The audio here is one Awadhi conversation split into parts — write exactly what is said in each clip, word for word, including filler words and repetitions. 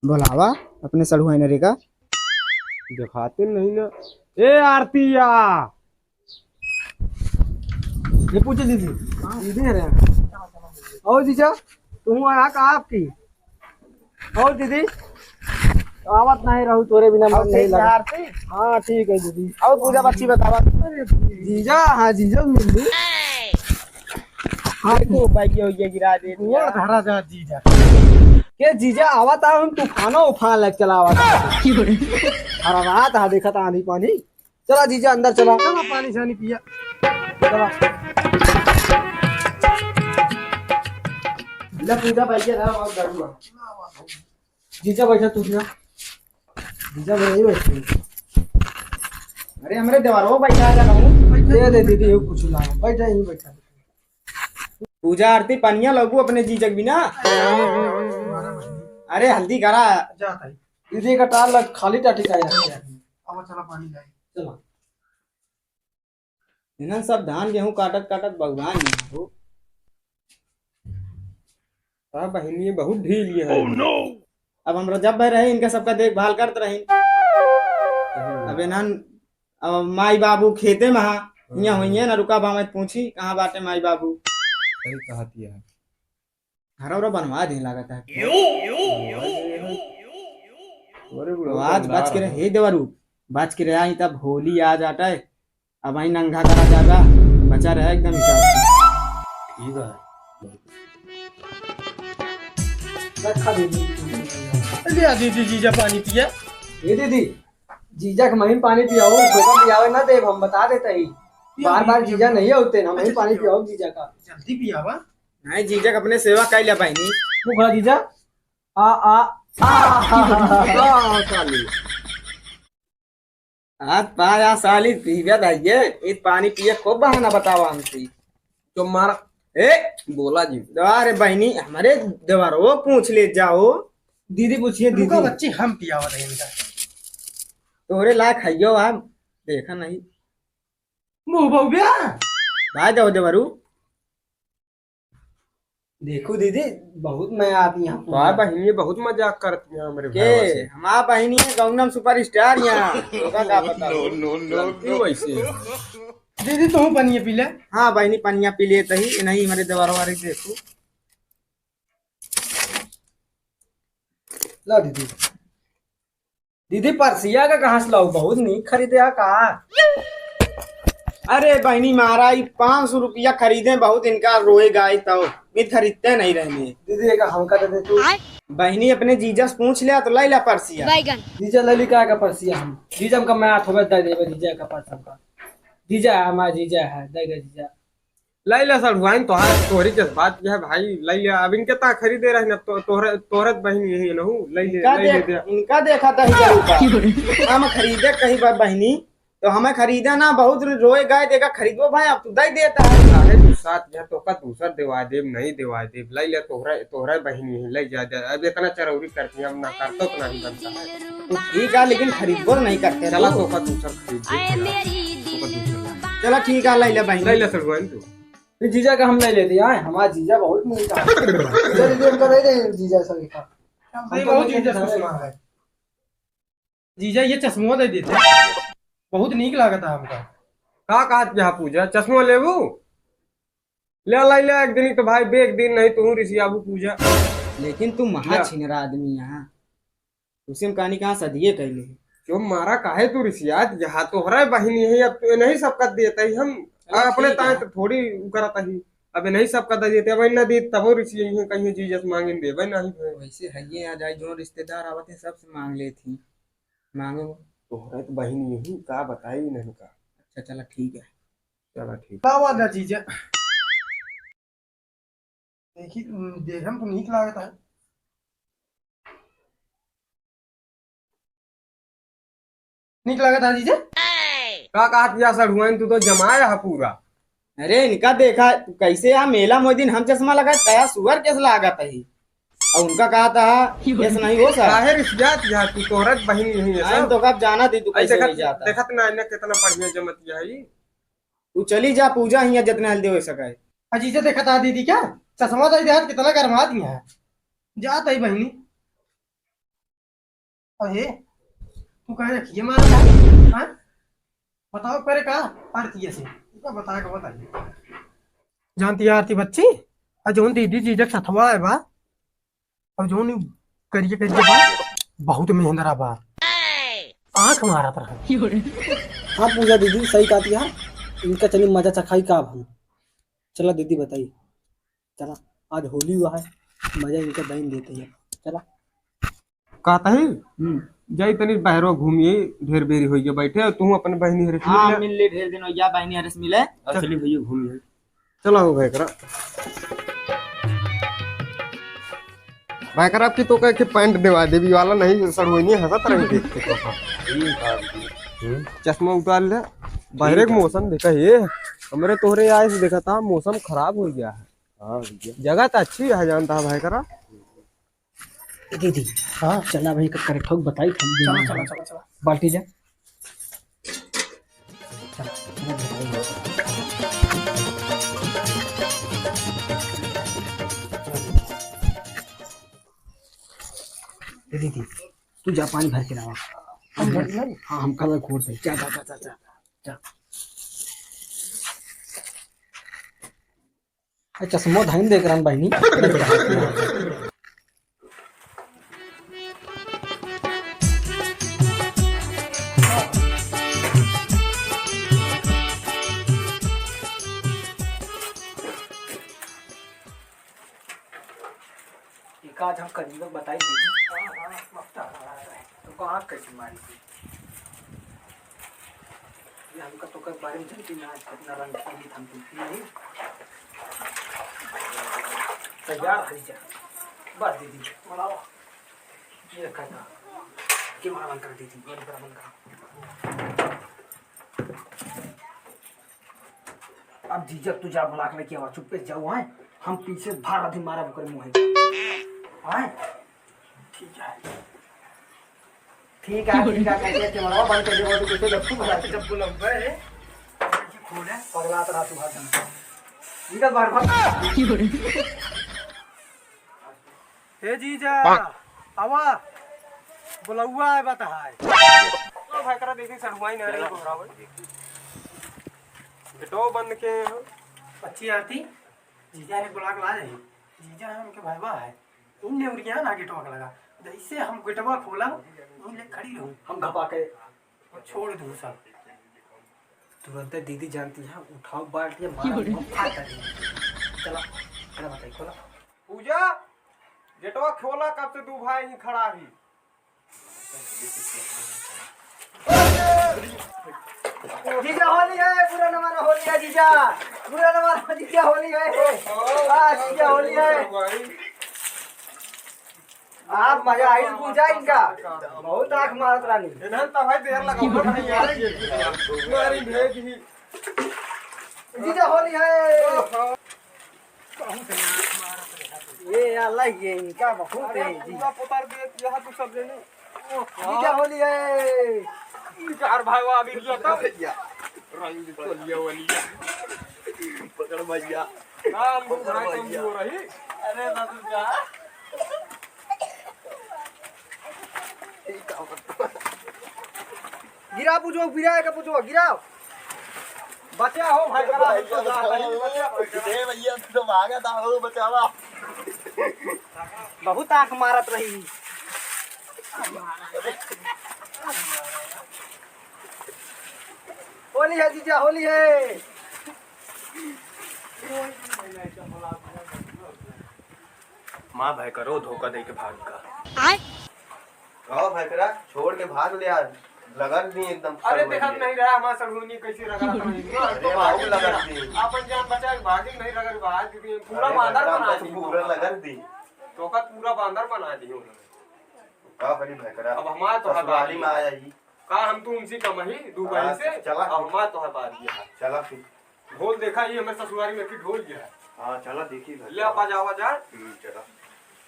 बोलावा अपने सड़ुआइन रे का। देखाते नहीं ना। ए आरतिया, ये पूछे दीदी। हाँ। दीदी है रे। और जीजा, तू आया का आपकी? और दीदी? आवत नहीं रहू, तोरे बिना मन नहीं लगा। हाँ, ठीक है दीदी। और पूजा बच्ची बतावा। अरे जीजा, हाँ, जीजा मिल ली। हाँ, तू भाई ये, ये गिरा दे दिया। गोड़ धरा जा जीजा। के जीजा, आवत आ, हम तूफानो उफान लग चला आवत आ। हरा रात हा, देखत आंधी पानी। चला जीजा, अंदर चला। चला, पानी शानी पिया। चला। ले पूजा भाई के घर बहुत गर्म है। जीजा बैठा तू ना। जीजा भाई यही बैठे। अरे हमरे देवरवो बैठा जा रहूं। दे दे दीदी, ये कुछ ला। बैठा, यहीं बैठा। पूजा आरती पनिया लगू अपने जीजक बिना। अरे हल्दी करा। जाता है। दीदी का टाल लग, खाली टाटी का यार। अब चला पानी लाए। चला। इन्हन सब धान गेहूं काटत काटत बगुआन में हो। का बहिनी बहुत ढील ये है। Oh no! अब हमरा जब भाई रहे, इनका सबका देखभाल करत रही। हम्म। अब इन्हन, अब माई बाबू खेते में हा, हियां हम्म। हुइये ना, रुका बा, मैं पूछी कहाँ बाटे माई बाबू। सही कहत ये है। घर और बनवा दे लागत है। अरे बुढ़ऊ आज बच के रहे, हे देवरू, बच के रहे, आई तब होली आ जाता है। अब आई नंगा करा जाबा, बचा रहे एकदम हिसाब से। ठीक है। रखा दीदी। ले आ दीदी, जीजा पानी पिया। ये दीदी, जीजा के महीन पानी पियाओ, धोखा पियावे ना देब, हम बता देते ही। पिया, बार बार पिया, जीजा पिया। नहीं होते ना, हम ही अच्छा, पानी पिया। पियाओ जीजा का। जल्दी पियावा। नहीं, जीजा के अपने सेवा कर लिया बहिनी। मुखड़ा जीजा। आ, आ, आ, आ, आ, आ, साली। आज पाया साली पीबे धइये, इत पानी पिए खूब बहाना बतावा हमसे। तो मारा। ए, बोला जी। अरे बहिनी, हमरे देवरवो पूछ ले जाओ। दीदी पूछिए, रुको दीदी। बच्ची, हम पियावा रहे इनका। तोहरे लायक हइयो हम, देखा नहीं। मुंह बउबिया। भाई दो देवरू। देखो दीदी, बहुत मया आती है। वाह बहिनी, बहुत मजाक करती है हमरे के? भैया से। हमार बहिनी है गौनम सुपरस्टार यहाँ। ओका का पता हो? No, no, no, गलती no। वैसे है। दीदी, तू पनिया पी ले। हाँ बहिनी, पनिया पी ले तही, नहीं हमारे देवरवा रे देखो। ला दीदी। दीदी, परसिया का कहाँ से लाऊ? बहुत नीक खरीदे हा का? अरे बहिनी, मारा ई पाँच सौ रुपया खरीदे, बहुत इनका रोए गाय तो, मित खरीदते नहीं रहने। दीदी, एक हमका दे दे तू। बहिनी, अपने जीजा से पूछ ले तो लाई ला परसिया। बैगन। जीजा ले ली का, का परसिया हम? जीजा हमका मैं हाथ में दे देबे, जीजा का परस हमका। जीजा हमारा जीजा है, दे दे जीजा। लइ ले सड़ुआइन, तोहार, तोहरी जज्बात के है भाई, लइ ले। अब इनके ता खरीदे रही ना, तो, तोहरे, तोहरे त बहिनी यही नहू, लइ ले, इनका लइ ले देख, दे। इनका देखा तही जरूर बा। हम खरीदे कही बा बहिनी, तो हमें खरीदा ना, बहुत रोए गाय देगा, खरीदबो भाई, अब तू दइ देता है। काहे गुस्सात है, तोका दूसर देवा देब, नहीं देवा देब, लइ ले, तोहरे, तोहरे बहिनी यही, लइ जा दे। अब इतना चरौरी करती है, अब ना करतो तो नहीं बनता है। ठीक है, लेकिन खरीदबो नहीं करते चला, तू। तोका दूसर खरीद दे, चला। तोका दूसर। चला ठीक है, लइ ले बहिनी। लइ ले सड़ुआइन तू। ये जीजा का हम नहीं लेते यार, हमारा जीजा बहुत नीक है। जीजा दीदी हमका दे दे, जीजा सभी का। नहीं, हमको बहुत नहीं जीजा लेते सुषमा हैं। है। जीजा ये चश्मा दे देते, बहुत नीक लागत है हमका। का कहत यहाँ पूजा, चश्मा लेबू? ले लाई ले, एक दिन ही तो भाई, बेग दिन नहीं तू रिसियाबू पूजा। लेकिन तू महा ले। छिनरा आदमी यहाँ। उसे हम कहानी कहाँ सदिये कैले है। जो मारा काहे तू रिसियात, यहाँ तोहरा बहिनी है, अब तू नहीं सबका देता ही हम, चलो अपने ठीक ताए है। तो थोड़ी उ करत ही, अब नहीं सबका दे देते, अब ना दे तबो रिसिये हैं, कहीं जीजस मांगे देबे नहीं है। वैसे है ये आ जाए, जो रिश्तेदार आवत हैं सबसे मांग लेत ही, मांगो। तोहरा तो बहिनी यही का बताई नहीं का। अच्छा चला ठीक है। चला ठीक। का बात है जीजा? देखी, देखम तो नीक लागत है। नीक लागत है जीजा? का कहत या सड़ुआइन, तू तो जमाया है पूरा। अरे इनका देखा, तू कैसे आ मेला मोए दिन हम चश्मा लगा, कया सुअर कैसे लागत है? और उनका कहा था, ऐसा नहीं हो सर। काहे रिसियात या तू, तोहरत बहिन यही है अरे सब। तो कब जाना थी, तू आई कैसे देखत, नहीं जाता? देखत ना, इन्हें कितना बढ़िया जमत या है। तू चली जा पूजा हियाँ जितने हल्दी हो सका है। अजीजा देखा था दीदी क्या? चश्मा तो दे, कितना गरमा दिया है। जात है बहिनी। अरे, तू कहे रखिए मारा था? हाँ? बताओ करे का आरती ऐसे? इतना बता के बताइए। जानती है आरती बच्ची, और जौन दीदी जीजा के सथवा है बा, और जौन करिए करिए बा, बहुत मेहंदरा बा। आँख मारत रहा। हाँ पूजा दीदी, सही कहती है, इनका चली मजा चखाई का अब हम। चला दीदी बताई, चला, आज होली हुआ है, मजा इनका बहन देते हैं, चला। कहता ही, हम्म। जाई तनी बहरो घूमिए, ढेर बेरी होइए बैठे, और तू अपने बहनी हरे हाँ, मिल ले। मिल ले, ढेर दिन हो गया बहनी हरे से मिले। चल। चली भैया घूमिए। चला हो भाई करा। भाई करा, आपकी तो कह के पैंट देवा देवी वाला नहीं, सड़ुआइनी हंसत रही देख के तो। हम्म, चश्मा उतार ले। बाहरे के मौसम देखा ये, हमरे तोहरे आए से देखा था, मौसम खराब हो गया है। हाँ भैया। जगह तो अच्छी है, जानता है भाई करा। ए दीदी, हाँ। चला भाई, का करे ठोक बताई, हम चला, चला, चला, चला। बाल्टी जा। चला, चला, बताई। ए दीदी, तू जा पानी भर के लावा। हम भर के लाई? हाँ, हम कल खोल दे। जा, जा, जा, जा, जा, जा। ए, चश्मो धाइन देख रहन बहिनी। इका आज हम करीबन बताई दीदी। हाँ, हाँ, मक्ता हमारा है। तो कहाँ कैसे मारी थी? ये हमका तो कर बारे में जानती ना, आज कितना रंग पीली थम तुम नहीं। तैयार है जा। बस दीदी, बनाओ। ये रखा था। कैमरा बंद कर दीदी, बंद कर, बंद कर। अब जीजा तू जा बुला के लेके आवा, चुप्पे से जाओ, हैं? हम पीछे भार अधी मारा बुकर मुँह है। हैं? ठीक है। ठीक है, ठीक है, कैसे कैमरा बंद कर दे, वो तो कैसे लपकू बजा के जब बुलाऊंगा, ए? खोल है, पगला तो रहा तू भाषण। निकल बाहर, भाग। हे जीजा, आवा, बुलौआ है, बता है। ओ भाई, करा देखी, सड़ुआई ना रही, घबरावे। गेटो बंद के हो। अच्छी आरती, जीजा ने बुला के ला रही। जीजा है, उनके भाईवा है। इन नेवरिया ना गेटवा के लगा। जैसे हम गेटवा खोला, उन ले खड़ी रहू। हम घपा के छोड़ दू सब। तुरंत दीदी जानती है, उठाओ बाल्टी, मारा मुंह फाड़ दे। चला, चला बताई, खोला। पूजा, गेटवा खोला, कब से दू भाई ही खड़ा ही। जीजा होली है, बुरा न मानो होली है जीजा, बुरा न मानो जीजा होली है। हाँ, जीजा होली है। आप मजा आई पूजा इनका, बहुत आँख मारत रानी। इन्हन तो भाई देर लगा, मारी भेज ही। जीजा होली है। ये अल्लाह, ये इनका बहुत है जी। पूरा पुतार दे, यहाँ तू सब लेने। जीजा होली है। इनकार भाई, वो अभी क्या था? भैया, रंग चोलिया वाली। पकड़ भैया। काम पकड़ भाई भैया। कम हो रही। अरे बाबू का। गिरा पूजो, गिरा का पूजो, गिराओ। बचा हो भाई, करा, हम तो जाता ही, बचा भाई, करा। ए भैया, तू तो भागा था, हो बचावा। बहुत आँख मारत रही। होली है जीजा, होली है। माँ भाई करो धोखा दे के भाग का। आय? कहो भाई करा, छोड़ के भाग ले यार, लगन दी एकदम अरे सड़ुआ देखत जी। नहीं रहा हमार सड़ुआनी कैसे रगड़ा था नहीं, हम तो अरे भाग भाई लगन दी। अपन जान बचा के भागे नहीं रगड़ भाग दी, पूरा अरे बांदर भाई, बना दी। पूरा लगन दी। तो का पूरा बांदर बना दी उन्होंने। का करी भाई करा, अब हमार तो ससुराली हमारी में आया ही। का हम तू उनसे कम ही, दू बहन हाँ, से? चला। अब हमार तो है बात ये है। चला फिर। ढोल देखा, ये हमारे ससुरारी में की ढोल ये है। हाँ, चला देखी घर ले, का। बजावा जा। हम्म, चला।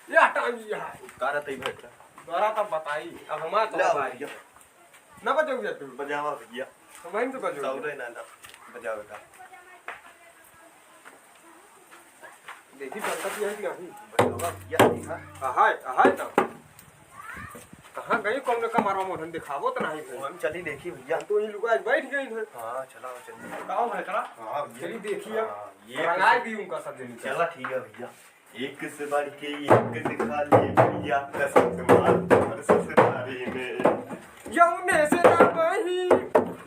ये हटा, ये है। का रहता ही घर का? बड़ा तब बताई, अब हमार तो ले आओ बताई। भैया। ना बजाओ भैया तू। बजावा भैया। तो वहीं से बजाओ। सौरे ना, ना। बजावे का। देखी पंकज यहाँ की नहीं। बजावा भैया, देखा। अहाय, अहाय तब। हाँ, गई कौन का मारवा मोहन दिखावो तो नहीं भाई। हम चली देखी भैया। तो ये लुका आज बैठ गई है। हाँ, चला, चली। बताओ भाई, करा। हाँ, भैया। चली देखिए। हाँ, ये रंगाई तो भी उनका सब जनी। चला, ठीक है भैया। एक से बढ़ के एक दिखा ले भैया, कसम से मार, कसम से मारे में। यौने से ना बही,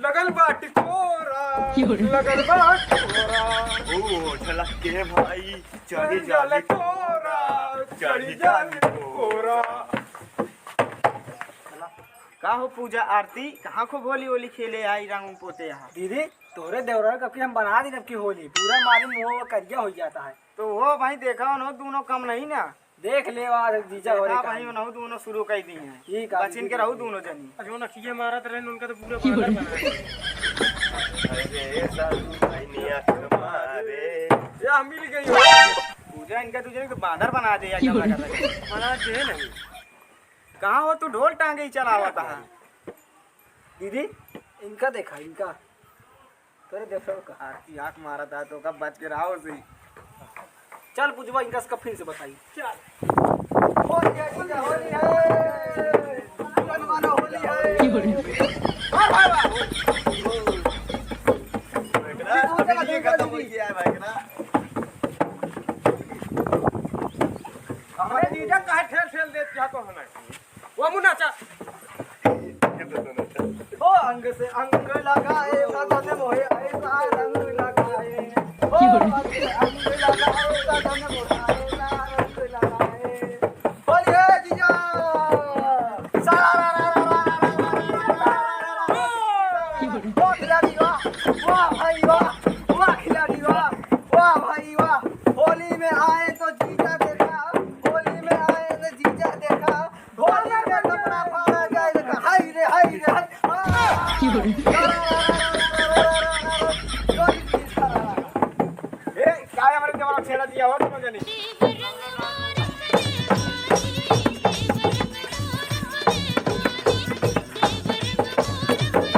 लगल बाटी कोरा, लगल बाटी कोरा। ओ, झलक के भाई, चढ़ी जाली कोरा, चढ़ी जाली कोरा। का हो पूजा आरती, कहाँ खूब होली होली खेले आई, रंग पोते यहाँ? दीदी, तोरे देवरा कब की हम बना दी, अब की होली पूरा मारी मुँह करिया हो जाता है। तो वो भाई देखा, उन्हों दोनों कम नहीं ना। देख ले, आज जीजा होली देखा का भाई, है। उन्हों दोनों शुरू कर दी हैं। ठीक है, बचिन के ठीक रहू है। दोनों जनी। जो नखिया मारत रहे, उनका तो पूरा बांदर बना दिया। अरे साधु भाई ने आंख मारे। या मिल गई हो। पूजा इनका दू जनी तो बांदर बना दे, या क्या लगा था? बना दे नहीं। कहाँ हो तू, ढोल टांगे ही चलावा था। दीदी, इनका देखा, इनका। तोरे देखो का। आरती आंख मारा था तो कब बच के रहा उसे। चल पूजवा, इनका इसका फिर से बताई। चल। होली है, होली है। होली है। वाह, वाह, वाह। हमरे जीजा काहे ठेल ठेल देत जात हो हमें? वो मुन्ना चा। ओ अंग से अंग लगाए, बदन मोहे ऐसा रंग लगाए। ओ अंग से अंग लगाए, बदन मोहे ऐसा रंग लगाए। बोलिए जीजा। सारा रा रा रा रा। वाह खिलाड़ी वाह, वाह भाई वाह, वाह खिलाड़ी वाह, वाह भाई वाह। होली में आए तो जीजा देखा, होली में आए तो जीजा देखा, होली में कपड़ा फाड़ा जाए देखा। हाय रे, हाय रे, हाय। ए, क्या है हमारे देवरा छेड़ा दिया हो तुम जनी?